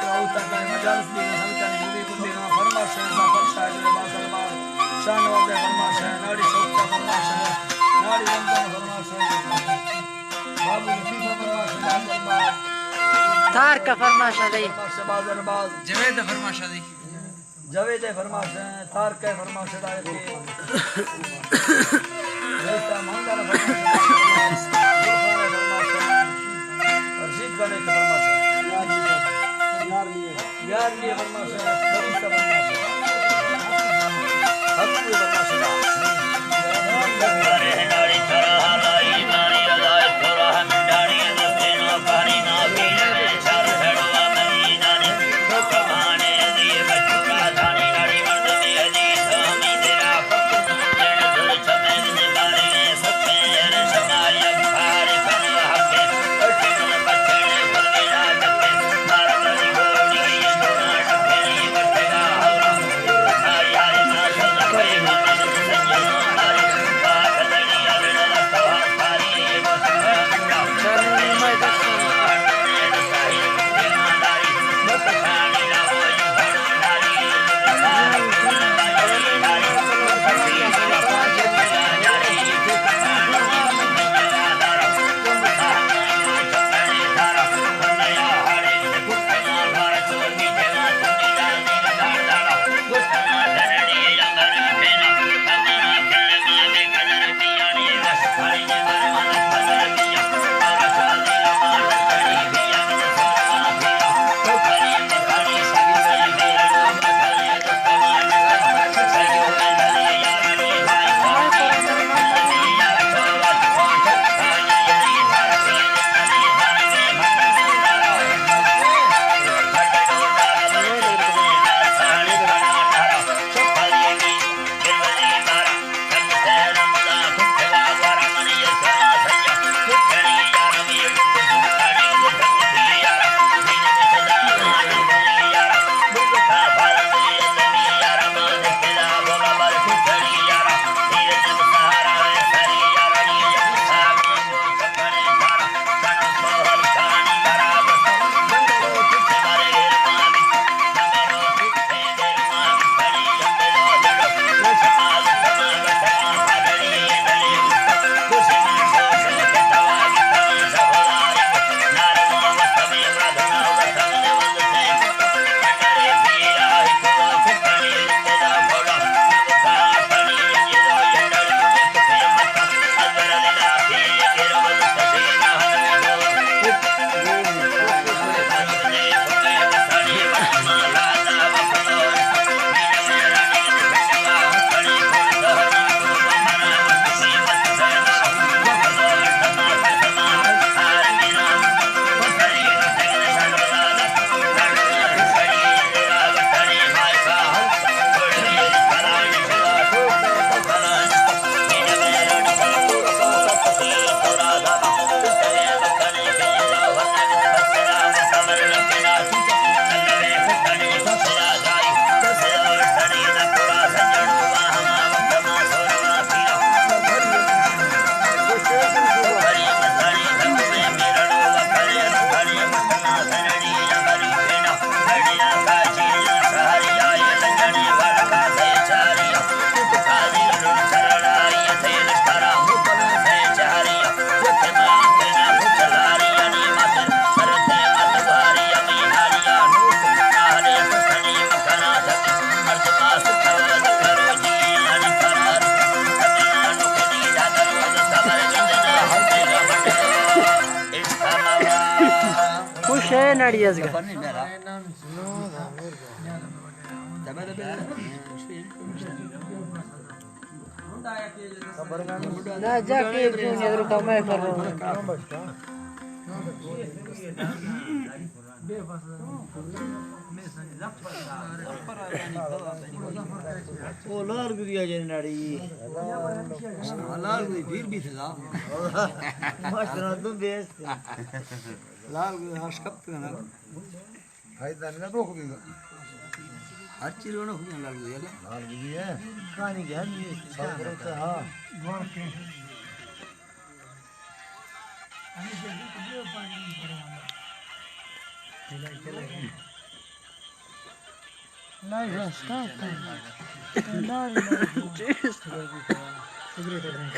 اوتاکانی مجالس دیگا سنگتانی گوبی گندی نا فرمائش ہے، ظفر شاہ جو بازار باز، شاہ نواز ہے فرمائش ہے، ناڑی شوق کا فرمائش ہے، ناڑی رمضان فرمائش ہے، بابو لطیف فرمائش ہے، بازار باز۔ تارک فرمائش ہے دئی۔ فرمائش ہے، بازار باز۔ جاوید فرمائش ہے دئی۔ جاوید ءِ فرمائش اِنت، تارک ءِ فرمائش اِنت، دائر کے۔ دوست محمد ءِ فرمائش اِنت، عرفان ءِ فرمائش اِنت، رشید خان ءِ فرمائش اِنت، یار لیے فرمائش اِنت، بریسا فرمائش اِنت، حق کی فرمائش اِنت۔ خوش ہے ناڑی ازگا۔ نہ، جا کے کیوں نہیں، ادھر کام ہے کر رہا ہوں۔ او لال گریا جن ناڑی۔ لال گری پیر بھی تھا۔ ماشاءاللہ، تم بیس۔ لال گری ہاش کپت نا۔ فائدہ نہ دو خدی۔ ہر چیز نہ خدی لال گری ہے۔ لال گری ہے۔ کہانی گہن نہیں ہے۔ ہاں۔ چلے، چلے۔ لائف اسٹارٹ ہے۔ لاری لائف۔ سگریٹ ہے۔